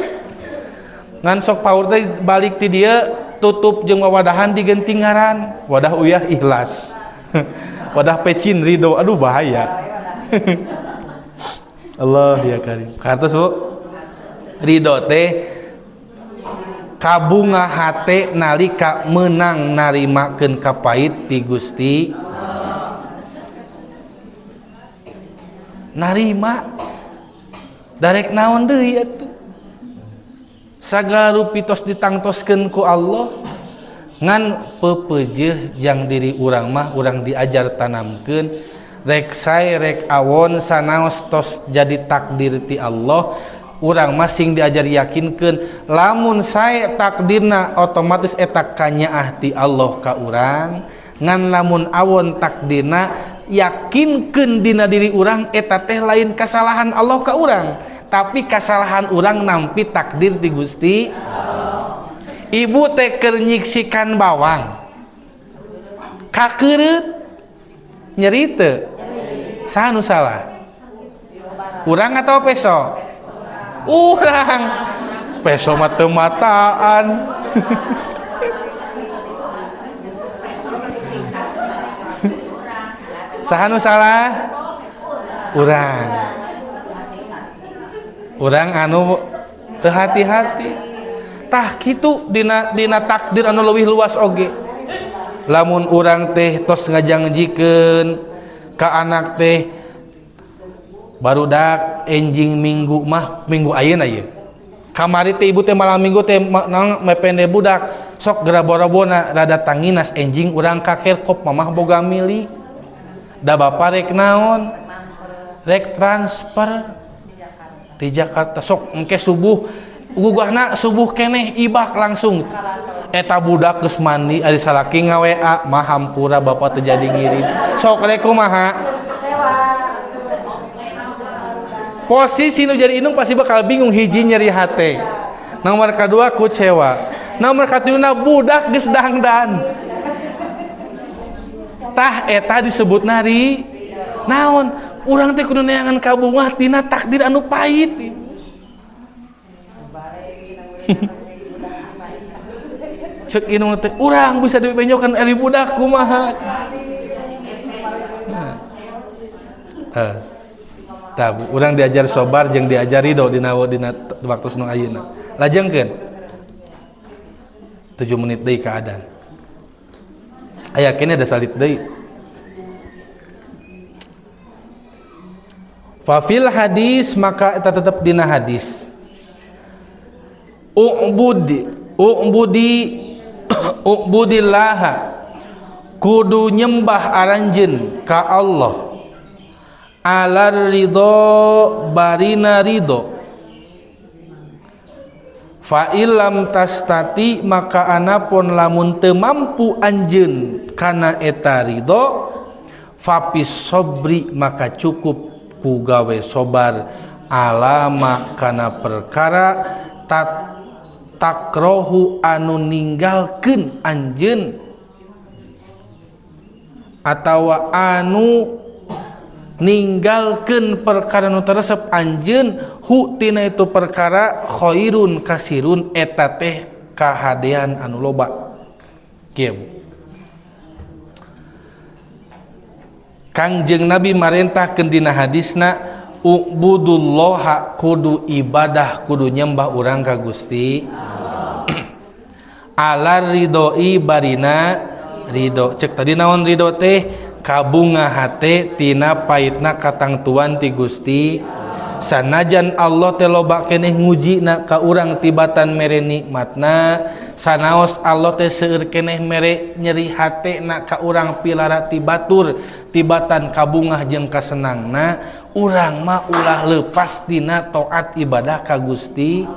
Ngan sok paur teh balik ti dieu tutup jeung wawadahan digenti ngaran. Wadah uyah ikhlas. Wadah pecin ridho. Aduh bahaya. Allah ya karim. Kartos Bu. Ridho teh kabunga hate nalika menang narimakeun kapait ti Gusti. Narima darek naon deui atuh. Sagala rupi tos ditangtoskeun ku Allah ngan pepeujeuh jang diri urang mah urang diajar tanamkeun rek sae rek awon sanaos tos jadi takdir ti Allah. Urang mah sing diajar yakinkeun lamun sae takdirna otomatis eta kanyaah ti Allah ka urang, ngan lamun awon takdirna yakinkeun dina diri urang eta teh lain kasalahan Allah ka urang, tapi kasalahan urang nampi takdir ti Gusti. Ibu teh keur nyiksikan bawang kakeureut nyeri teu? Saha nu salah? Urang atau peso? Urang. Peso mah teu mataan. Saha nu salah? Urang. Urang anu teu hati-hati. Tah kitu dina takdir anu leuwih luas oge. Lamun urang teh tos ngajangjikeun ka anak teh barudak enjing minggu mah minggu ayeuna ieu. Kamari teh ibu teh malam minggu teh nang mepende budak sok geura borobona rada tanginas enjing urang ka Kerkop mamah boga milik. Da bapa rek naon? Rek transfer di Jakarta. Sok engke subuh gugahna subuh keneh ibak langsung. Eta budak geus mandi ari salaki nga-WA mah hampura bapa teu jadi ngirim. Sok rek kumaha? Posisi nu jadi indung pasti bakal bingung, hiji nyeri hate. Nomor kadua kucewa. Nomor katiluna budak geus dangdan. Tah eta disebut nari naon? Urang teh kudu neangan kabungah tina takdir anu pahit. Cek indung teh urang bisa dibenyokan ari budak kumaha. Nah. Tah urang diajar sobar jeung diajar ridho dina waktu nu ayeuna. Lajengkeun 7 menit deui keadaan. Aya kene ada salit deui. Fa fil hadis maka eta tetep dina hadis. U'budi u'budi u'budillaha kudu nyembah aranjeun ka Allah alar ridho barina ridho fa illam tastati maka anapun lamun teu mampu anjeun kana eta ridho fapis sobri maka cukup ku gawe sobar alama kana perkara takrohu anu ninggalkeun anjeun atawa anu ninggalkeun perkara nu teresep anjeun hu tina itu perkara khairun kasirun eta teh kahadean anu loba. Kieu Kangjeng Nabi marentahkeun dina hadisna ubudullaha kudu ibadah kudu nyembah urang ka Gusti alar ridoi barina ridho. Cek tadi naon ridho teh kabunga hate tina paitna katangtuan ti Gusti. Sanajan Allah teh loba keneh ngujina ka urang tibatan mere nikmatna, sanaos Allah teh seueur keneh mere nyeri hatena ka urang pilara ti batur tibatan kabungah jeung kasenangna, urang mah ulah leupas tina taat ibadah ka Gusti.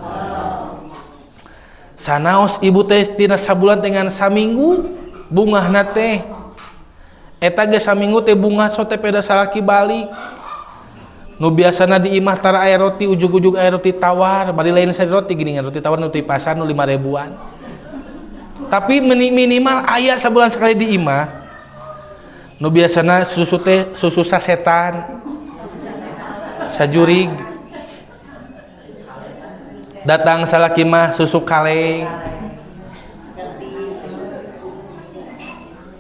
Sanaos ibu teh tina sabulan teh ngan saminggu bungahna teh eta ge saminggu teh bungah sote peda salaki balik. Nu biasana di imah tara aya roti, ujug-ujug aya roti tawar, bari lain sari roti geuningan roti tawar nu ti pasar nu 5 ribuan. Tapi minimal aya sabulan sekali di imah. Nu biasana susu teh susu sasetan. Sajurig. Datang salaki mah susu kaleng.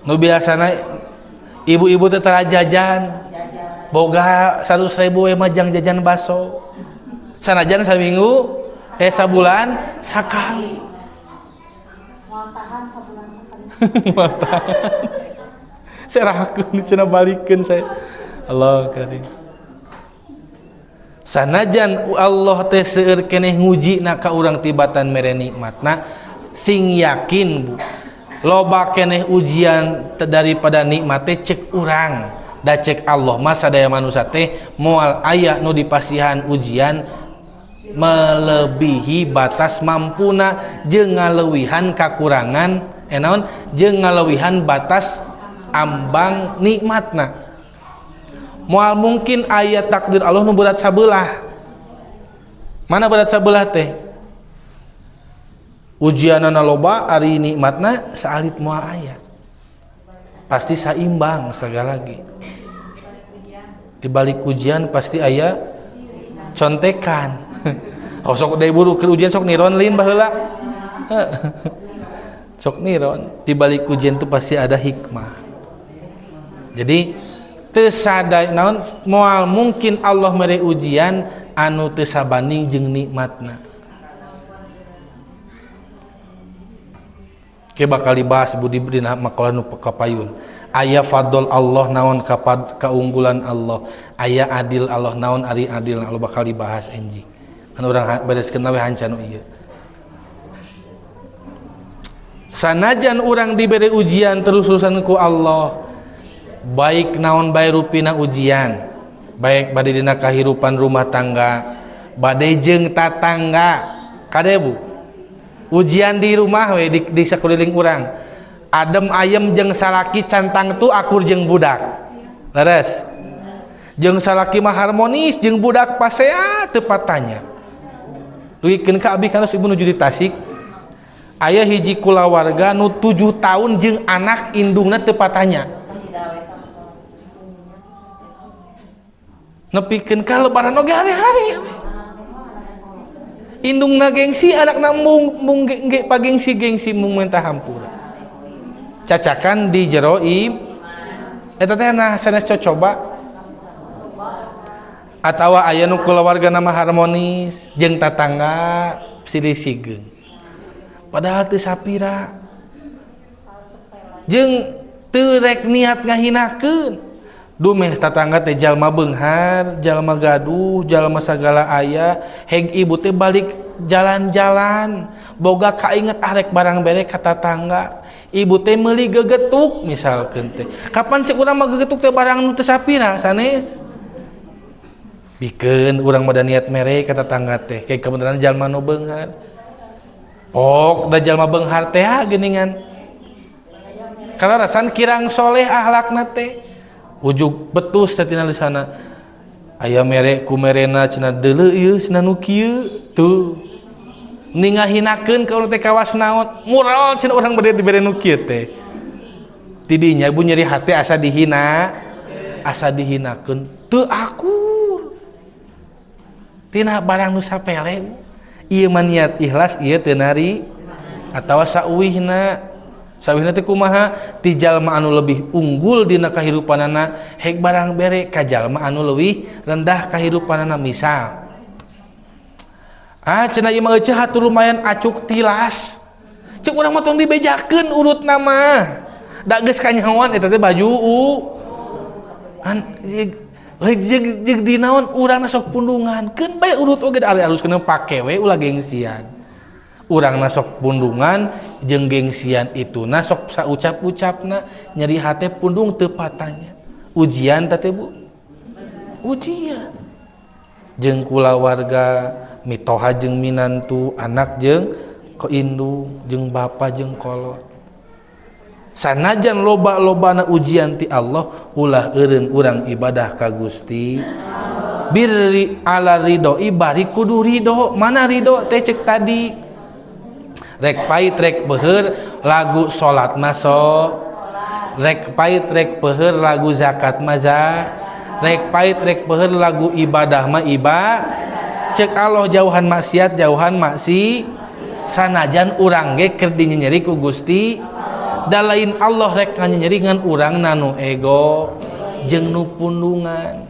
Nu biasana ibu-ibu teh tara jajan. Boga 100.000 we mah jang jajan baso. Sanajan saminggu sabulan sakali. Moal tahan sabulan sakali. Moal tahan. Serahkeun cenah balikeun saya. Allah karim. Sanajan Allah teh seueur keneh ngujina ka urang tibatan mere nikmatna, sing yakin Bu. Loba keneh ujian daripada nikmat teh cek urang. Da cek Allah mah sadaya manusia teh moal aya nu dipasihan ujian melebihi batas mampuna jeung ngaleuwihan kakurangan naon jeung ngaleuwihan batas ambang nikmatna. Moal mungkin aya takdir Allah nu berat sabelah. Mana berat sabelah teh? Ujianana loba ari nikmatna saalit moal aya. Pasti saimbang segala lagi. Di balik ujian pasti aya contekan. Oh sok deui buru keur ujian sok niron lin baheula. Sok niron. Di balik ujian tuh pasti ada hikmah. Jadi teu sadaya naon moal mungkin Allah mere ujian anu teu sabanding jeung nikmatna. Ke bakal dibahas budi dina makalah nu kapayun. Aya fadl Allah naon kaunggulan Allah, aya adil Allah naon ari adil Allah bakal dibahas enjing. Kan urang bereskeun we hanca nu ieu. Sanajan urang dibere ujian terus-terusan ku Allah, baik naon bae rupina ujian, baik bade dina kahirupan rumah tangga, bade jeung tatangga. Kade Bu? Ujian di rumah we di sakuliling urang. Adem ayem jeung salaki cantang tu akur jeung budak. Leres. Jeung salaki mah harmonis jeung budak pasea teu patanya. Duikeun ka abi kantos ibu nuju di Tasik. Aya hiji kulawarga nu 7 tahun jeung anak indungna teu patanya. Nepikeun ka lebaran oge hari-hari. Indungna gengsi anakna mung pagengsi-gengsi mung minta hampura. Cacakan di jero eta teh nah sanes cocoba atawa aya nu kulawarga nama harmonis jeung tatangga silih sigeung. Padahal teu sapira. Jeung teu rek niat ngahinakeun. Dumeh tatangga teh jalma beunghar, jalma gaduh, jalma sagala aya, heg ibu teh balik jalan-jalan, boga kainget arek barang bere ka tatangga. Ibu teh meuli gegetuk misalkeun teh. Kapan cek urang mah gegetuk teh barang nu teu sapira sanes? Bikeun urang mah da niat mere ka tatangga teh, kayak kebenaran jalma nu beunghar. Pok da jalma beunghar teh geuningan. Kalarasan kirang soleh akhlakna teh. Ujug betus teh tina sana aya mere ku merena cenah deuleu ieu cenah nu kieu tuh ningahinakeun ka urang teh kawas naon mural cenah urang bade dibere nu kieu teh tidinya ibu nyeri hate asa dihina asa dihinakeun teu akur tina barang nu sapele ieu mah niat ikhlas ieu teu nari atawa sauwihna. Sawihna teh kumaha ti jalma anu lebih unggul dina kahirupanana hek barang bere ka jalma anu leuwih rendah kahirupanana. Misal cenah ieu mah euceuh atuh lumayan acuk tilas cek urang mah tong dibejakeun urutna mah da geus kanyahoan eta teh baju an jeung dinaon urangna sok pundungan keun bae urut oge da alus kena pake we ulah gengsian. Urang nasok pundungan jeung gengsian itu nasok saucap-ucapna nyeri hate pundung teu patanya. Ujian teh Bu, ujian jeung kulawarga mitoha jeung minantu anak jeung indung jeung bapa jeung kolot. Sanajan loba-lobana ujian ti Allah ulah eureun urang ibadah ka Gusti. Birri ala ridho ibari kudu ridho. Mana ridho teh cek tadi rek pait rek peuheur lagu salat mah so, rek pait rek peuheur lagu zakat mah za, rek pait rek peuheur lagu ibadah mah iba. Cek Allah jauhan maksiat jauhan maksi sanajan urang ge keur dinyenyeri ku Gusti da lain Allah rek nganyenyeri ngan urang nanu ego jeung nu pundungan.